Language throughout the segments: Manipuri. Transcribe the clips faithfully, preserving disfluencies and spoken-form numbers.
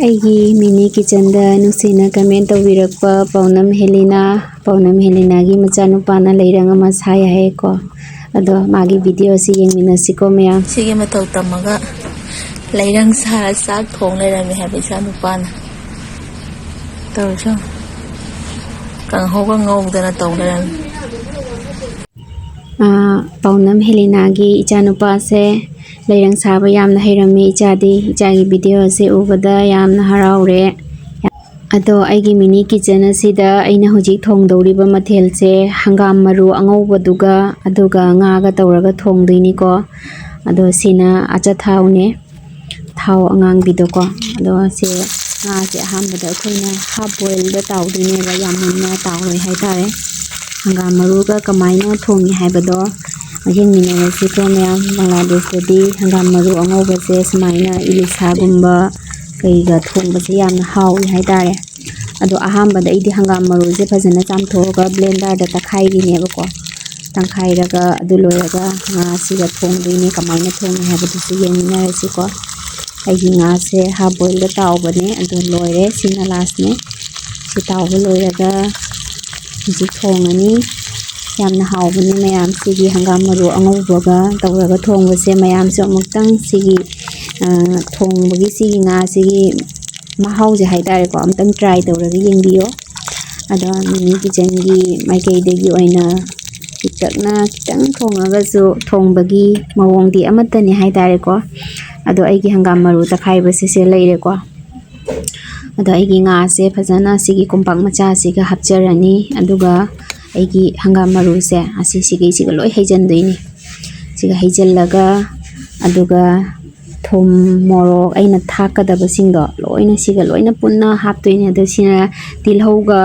ꯑꯩꯒꯤ mini kitchenꯗ ꯅꯨꯡꯁꯤꯅ comment ꯇꯧꯕꯤꯔꯛꯄ ꯄꯥꯎꯅꯝ ꯍꯦꯂꯤꯅꯥ, ꯄꯥꯎꯅꯝ ꯍꯦꯂꯤꯅꯥꯒꯤ ꯃꯆꯥꯅꯨꯄꯥꯅ ꯂꯩꯔꯪ ꯑꯃ ꯁꯥꯏ ꯍꯥꯏꯌꯦꯀꯣ꯫ ꯑꯗꯣ ꯃꯥꯒꯤ videoꯁꯤ ꯌꯦꯡꯃꯤꯟꯅꯁꯤꯀꯣ ꯃꯌꯥꯝ꯫ ꯁꯤꯒꯤ ꯃꯇꯧ ꯇꯝꯃꯒ ꯂꯩꯔꯪ ꯁꯥꯔ ꯆꯥꯛ ꯊꯣꯡ ꯂꯩꯔꯝꯃꯦ ꯍꯥꯏꯕ ꯏꯆꯥ ꯅꯨꯄꯥꯅ꯫ ꯇꯧꯔꯤꯁꯦ ꯌꯦꯡꯉꯣ꯫ ꯀꯥꯡꯍꯧꯒ ꯉꯧꯗꯅ ꯇꯧ ꯂꯩꯔꯝꯃꯦ꯫ ꯑꯥ, ꯄꯥꯎꯅꯝ ꯍꯦꯂꯤꯅꯥꯒꯤ ꯏꯆꯥꯅꯨꯄꯥꯁꯦ ꯂꯩꯔꯪ ꯁꯥꯕ ꯌꯥꯝꯅ ꯍꯩꯔꯝꯃꯤ ꯏꯆꯥꯗꯤ꯫ ꯏꯆꯥꯒꯤ videoꯁꯦ ꯎꯕꯗ ꯌꯥꯝꯅ ꯍꯔꯥꯎꯔꯦ꯫ ꯑꯗꯣ ꯑꯩꯒꯤ mini kitchen ꯑꯁꯤꯗ ꯑꯩꯅ ꯍꯧꯖꯤꯛ ꯊꯣꯡꯗꯧꯔꯤꯕ ꯃꯊꯦꯜꯁꯦ ꯍꯪꯒꯥꯝ ꯃꯔꯨ ꯑꯉꯧꯕꯗꯨꯒ ꯑꯗꯨꯒ ꯉꯥꯒ ꯇꯧꯔꯒ ꯊꯣꯡꯗꯣꯏꯅꯤꯀꯣ꯫ ꯑꯗꯣ ꯁꯤꯅ ꯑꯆꯥꯊꯥꯎꯅꯦ, ꯊꯥꯎ ꯑꯉꯥꯡꯕꯤꯗꯣꯀꯣ꯫ ꯑꯗꯣ ꯁꯦ ꯉꯥꯁꯦ ꯑꯍꯥꯟꯕꯗ ꯑꯩꯈꯣꯏꯅ half boilꯗ ꯇꯥꯎꯗꯣꯏꯅꯦꯕ, ꯌꯥꯝ ꯃꯨꯟꯅ ꯇꯥꯎꯔꯣꯏ ꯍꯥꯏꯇꯥꯔꯦ꯫ ꯍꯪꯒꯥꯝ ꯃꯔꯨꯒ ꯀꯃꯥꯏꯅ ꯊꯣꯡꯉꯤ ꯍꯥꯏꯕꯗꯣ ꯌꯦꯡꯃꯤꯟꯅꯔꯁꯤꯀꯣ ꯃꯌꯥꯝ꯫ ꯕꯪꯒ꯭ꯂꯥꯗꯦꯁꯇꯗꯤ ꯍꯪꯒꯥꯝ ꯃꯔꯨ ꯑꯉꯧꯕꯁꯦ ꯁꯨꯃꯥꯏꯅ ꯏꯂꯤꯁꯥꯒꯨꯝꯕ ꯀꯩꯒ ꯊꯣꯡꯕꯁꯦ ꯌꯥꯝꯅ ꯍꯥꯎꯏ ꯍꯥꯏꯇꯥꯔꯦ꯫ ꯑꯗꯣ ꯑꯍꯥꯟꯕꯗ ꯑꯩꯗꯤ ꯍꯪꯒꯥꯝ ꯃꯔꯨꯁꯦ ꯐꯖꯅ ꯆꯥꯝꯊꯣꯛꯑꯒ blenderꯗ ꯇꯛꯈꯥꯏꯔꯤꯅꯦꯕꯀꯣ꯫ ꯇꯛꯈꯥꯏꯔꯒ ꯑꯗꯨ ꯂꯣꯏꯔꯒ ꯉꯥꯁꯤꯒ ꯊꯣꯡꯗꯣꯏꯅꯦ꯫ ꯀꯃꯥꯏꯅ ꯊꯣꯡꯉꯤ ꯍꯥꯏꯕꯗꯨꯁꯨ ꯌꯦꯡꯃꯤꯟꯅꯔꯁꯤꯀꯣ꯫ ꯑꯩꯒꯤ ꯉꯥꯁꯦ half boilꯗ ꯇꯥꯎꯕꯅꯦ, ꯑꯗꯣ ꯂꯣꯏꯔꯦ꯫ ꯁꯤꯅ lastꯅꯦ꯫ ꯁꯤ ꯇꯥꯎꯕ ꯂꯣꯏꯔꯒ ꯍꯧꯖꯤꯛ ꯊꯣꯡꯉꯅꯤ꯫ ꯌꯥꯝꯅ ꯍꯥꯎꯕꯅꯤ ꯃꯌꯥꯝ꯫ ꯁꯤꯒꯤ ꯍꯪꯒꯥꯝ ꯃꯔꯨ ꯑꯉꯧꯕꯒ ꯇꯧꯔꯒ ꯊꯣꯡꯕꯁꯦ ꯃꯌꯥꯝꯁꯨ ꯑꯃꯨꯛꯇꯪ ꯁꯤꯒꯤ, ꯑ, ꯊꯣꯡꯕꯒꯤ ꯁꯤꯒꯤ ꯉꯥꯁꯤꯒꯤ ꯃꯍꯥꯎꯁꯦ ꯍꯥꯏꯇꯥꯔꯦꯀꯣ, ꯑꯃꯨꯛꯇꯪ try ꯇꯧꯔꯒ ꯌꯦꯡꯕꯤꯌꯣ꯫ ꯑꯗꯣ mini kitchenꯒꯤ ꯃꯥꯏꯀꯩꯗꯒꯤ ꯑꯣꯏꯅ ꯄꯤꯛꯇꯛꯅ ꯈꯤꯇꯪ ꯊꯣꯡꯉꯒꯁꯨ ꯊꯣꯡꯕꯒꯤ ꯃꯑꯣꯡꯗꯤ ꯑꯃꯠꯇꯅꯤ ꯍꯥꯏꯇꯥꯔꯦꯀꯣ꯫ ꯑꯗꯣ ꯑꯩꯒꯤ ꯍꯪꯒꯥꯝ ꯃꯔꯨ ꯇꯛꯈꯥꯏꯕꯁꯤꯁꯦ ꯂꯩꯔꯦꯀꯣ꯫ ꯑꯗꯣ ꯑꯩꯒꯤ ꯉꯥꯁꯦ ꯐꯖꯅ ꯁꯤꯒꯤ ꯀꯣꯝꯄꯥꯛ ꯃꯆꯥꯁꯤꯒ ꯍꯥꯞꯆꯔꯅꯤ꯫ ꯑꯗꯨꯒ ꯑꯩꯒꯤ ꯍꯪꯒꯥꯝ ꯃꯔꯨꯁꯦ ꯑꯁꯤꯁꯤꯒꯤꯁꯤꯒ ꯂꯣꯏ ꯍꯩꯖꯤꯟꯗꯣꯏꯅꯤ꯫ ꯁꯤꯒ ꯍꯩꯖꯤꯜꯂꯒ, ꯑꯗꯨꯒ ꯊꯨꯝ, ꯃꯣꯔꯣꯛ, ꯑꯩꯅ ꯊꯥꯛꯀꯗꯕꯁꯤꯡꯗꯣ ꯂꯣꯏꯅ ꯁꯤꯒ ꯂꯣꯏꯅ ꯄꯨꯟꯅ ꯍꯥꯞꯇꯣꯏꯅꯦ꯫ ꯑꯗꯣ ꯁꯤꯅ ꯇꯤꯜꯍꯧꯒ,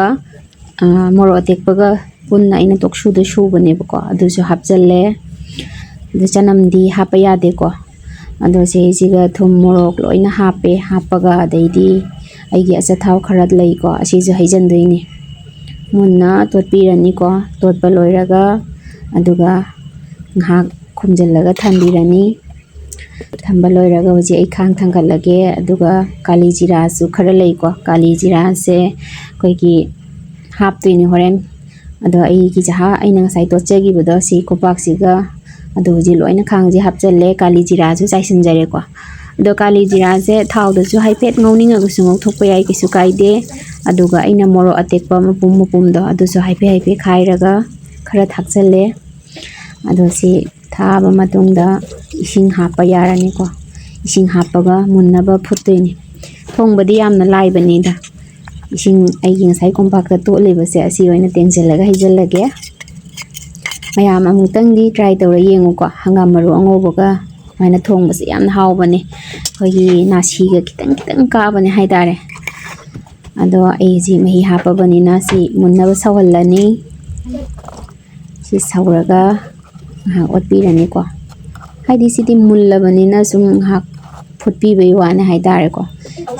ꯑ, ꯃꯣꯔꯣꯛ ꯑꯇꯦꯛꯄꯒ ꯄꯨꯟꯅ ꯑꯩꯅ ꯇꯣꯛꯁꯨꯗ ꯁꯨꯕꯅꯦꯕꯀꯣ꯫ ꯑꯗꯨꯁꯨ ꯍꯥꯞꯆꯜꯂꯦ꯫ ꯑꯗꯨ ꯆꯅꯝꯗꯤ ꯍꯥꯞꯄ ꯌꯥꯗꯦꯀꯣ꯫ ꯑꯗꯣ ꯁꯤꯁꯤꯒ ꯊꯨꯝ, ꯃꯣꯔꯣꯛ ꯂꯣꯏꯅ ꯍꯥꯞꯄꯦ꯫ ꯍꯥꯞꯄꯒ ꯑꯗꯩꯗꯤ ꯑꯩꯒꯤ ꯑꯆꯥꯊꯥꯎ ꯈꯔ ꯂꯩꯀꯣ, ꯑꯁꯤꯁꯨ ꯍꯩꯖꯤꯟꯗꯣꯏꯅꯤ꯫ ꯃꯨꯟꯅ ꯇꯣꯠꯄꯤꯔꯅꯤꯀꯣ꯫ ꯇꯣꯠꯄ ꯂꯣꯏꯔꯒ ꯑꯗꯨꯒ ꯉꯥꯏꯍꯥꯛ ꯈꯨꯝꯖꯤꯜꯂꯒ ꯊꯝꯕꯤꯔꯅꯤ꯫ ꯊꯝꯕ ꯂꯣꯏꯔꯒ ꯍꯧꯖꯤꯛ ꯑꯩ ꯈꯥꯡ ꯊꯥꯡꯒꯠꯂꯒꯦ꯫ ꯑꯗꯨꯒ ꯀꯥꯂꯤ ꯖꯤꯔꯥꯁꯨ ꯈꯔ ꯂꯩꯀꯣ, ꯀꯥꯂꯤ ꯖꯤꯔꯥꯁꯦ ꯑꯩꯈꯣꯏꯒꯤ ꯍꯥꯞꯇꯣꯏꯅꯤ ꯍꯣꯔꯦꯟ꯫ ꯑꯗꯣ ꯑꯩꯒꯤ ꯆꯍꯥ ꯑꯩꯅ ꯉꯁꯥꯏ ꯇꯣꯠꯆꯈꯤꯕꯗꯣ ꯁꯤ ꯀꯣꯝꯄꯥꯛꯁꯤꯒ, ꯑꯗꯣ ꯍꯧꯖꯤꯛ ꯂꯣꯏꯅ ꯈꯥꯡꯁꯦ ꯍꯥꯞꯆꯜꯂꯦ꯫ ꯀꯥꯂꯤ ꯖꯤꯔꯥꯁꯨ ꯆꯥꯏꯁꯤꯟꯖꯔꯦꯀꯣ꯫ ꯑꯗꯣ ꯀꯥꯂꯤ ꯖꯤꯔꯥꯁꯦ ꯊꯥꯎꯗꯁꯨ ꯍꯥꯏꯐꯦꯠ ꯉꯧꯅꯤꯡꯉꯒꯁꯨ ꯉꯧꯊꯣꯛꯄ ꯌꯥꯏ, ꯀꯩꯁꯨ ꯀꯥꯏꯗꯦ꯫ ꯑꯗꯨꯒ ꯑꯩꯅ ꯃꯣꯔꯣꯛ ꯑꯇꯦꯛꯄ ꯃꯄꯨꯝ ꯃꯄꯨꯝꯗꯣ ꯑꯗꯨꯁꯨ ꯍꯥꯏꯐꯦꯠ ꯍꯥꯏꯐꯦꯠ ꯈꯥꯏꯔꯒ ꯈꯔ ꯊꯥꯛꯆꯜꯂꯦ꯫ ꯑꯗꯣ ꯁꯤ ꯊꯥꯕ ꯃꯇꯨꯡꯗ ꯏꯁꯤꯡ ꯍꯥꯞꯄ ꯌꯥꯔꯅꯤꯀꯣ꯫ ꯏꯁꯤꯡ ꯍꯥꯞꯄꯒ ꯃꯨꯟꯅꯕ ꯐꯨꯠꯇꯣꯏꯅꯤ꯫ ꯊꯣꯡꯕꯗꯤ ꯌꯥꯝꯅ ꯂꯥꯏꯕꯅꯤꯗ꯫ ꯏꯁꯤꯡ ꯑꯩꯒꯤ ꯉꯁꯥꯏ ꯀꯣꯝꯄꯥꯛꯇ ꯇꯣꯠꯂꯤꯕꯁꯦ ꯑꯁꯤ ꯑꯣꯏꯅ ꯇꯦꯡꯁꯤꯜꯂꯒ ꯍꯩꯖꯤꯜꯂꯒꯦ꯫ ꯃꯌꯥꯝ ꯑꯃꯨꯛꯇꯪꯗꯤ try ꯇꯧꯔ ꯌꯦꯡꯉꯨꯀꯣ꯫ ꯍꯪꯒꯥꯝ ꯃꯔꯨ ꯑꯉꯧꯕꯒ ꯁꯨꯃꯥꯏꯅ ꯊꯣꯡꯕꯁꯦ ꯌꯥꯝꯅ ꯍꯥꯎꯕꯅꯦ꯫ ꯑꯩꯈꯣꯏꯒꯤ ꯅꯥꯁꯤꯒ ꯈꯤꯇꯪ ꯈꯤꯇꯪ ꯀꯥꯕꯅꯦ ꯍꯥꯏꯇꯥꯔꯦ꯫ ꯑꯗꯣ ꯑꯩꯁꯤ ꯃꯍꯤ ꯍꯥꯞꯄꯕꯅꯤꯅ ꯁꯤ ꯃꯨꯟꯅꯕ ꯁꯧꯍꯜꯂꯅꯤ꯫ ꯁꯤ ꯁꯧꯔꯒ ꯉꯥꯏꯍꯥꯛ ꯑꯣꯠꯄꯤꯔꯅꯤꯀꯣ꯫ ꯍꯥꯏꯗꯤ ꯁꯤꯗꯤ ꯃꯨꯜꯂꯕꯅꯤꯅ ꯁꯨꯝ ꯉꯥꯏꯍꯥꯛ ꯐꯨꯠꯄꯤꯕꯒꯤ ꯋꯥꯅꯤ ꯍꯥꯏꯇꯥꯔꯦꯀꯣ꯫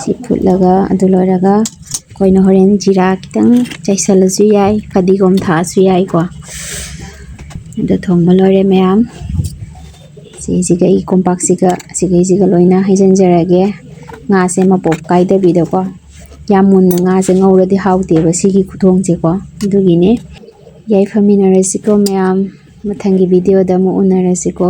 ꯁꯤ ꯐꯨꯠꯂꯒ ꯑꯗꯨ ꯂꯣꯏꯔꯒ ꯑꯩꯈꯣꯏꯅ ꯍꯣꯔꯦꯟ ꯖꯤꯔꯥ ꯈꯤꯇꯪ ꯆꯥꯏꯁꯜꯂꯁꯨ ꯌꯥꯏ, ꯐꯗꯤꯒꯣꯝ ꯊꯥꯛꯑꯁꯨ ꯌꯥꯏꯀꯣ꯫ ꯑꯗꯣ ꯊꯣꯡꯕ ꯂꯣꯏꯔꯦ ꯃꯌꯥꯝ꯫ ꯁꯤꯁꯤꯒ ꯑꯩ ꯀꯣꯝꯄꯥꯛꯁꯤꯒ ꯁꯤꯒꯩꯁꯤꯒ ꯂꯣꯏꯅ ꯍꯩꯖꯤꯟꯖꯔꯒꯦ꯫ ꯉꯥꯁꯦ ꯃꯄꯣꯞ ꯀꯥꯏꯗꯕꯤꯗꯀꯣ꯫ ꯌꯥꯝ ꯃꯨꯟꯅ ꯉꯥꯁꯦ ꯉꯧꯔꯗꯤ ꯍꯥꯎꯇꯦꯕ ꯁꯤꯒꯤ ꯈꯨꯊꯣꯡꯁꯦꯀꯣ꯫ ꯑꯗꯨꯒꯤꯅꯦ꯫ ꯌꯥꯏꯐꯃꯤꯟꯅꯔꯁꯤꯀꯣ ꯃꯌꯥꯝ꯫ ꯃꯊꯪꯒꯤ videoꯗ ꯑꯃꯨꯛ ꯎꯅꯔꯁꯤꯀꯣ꯫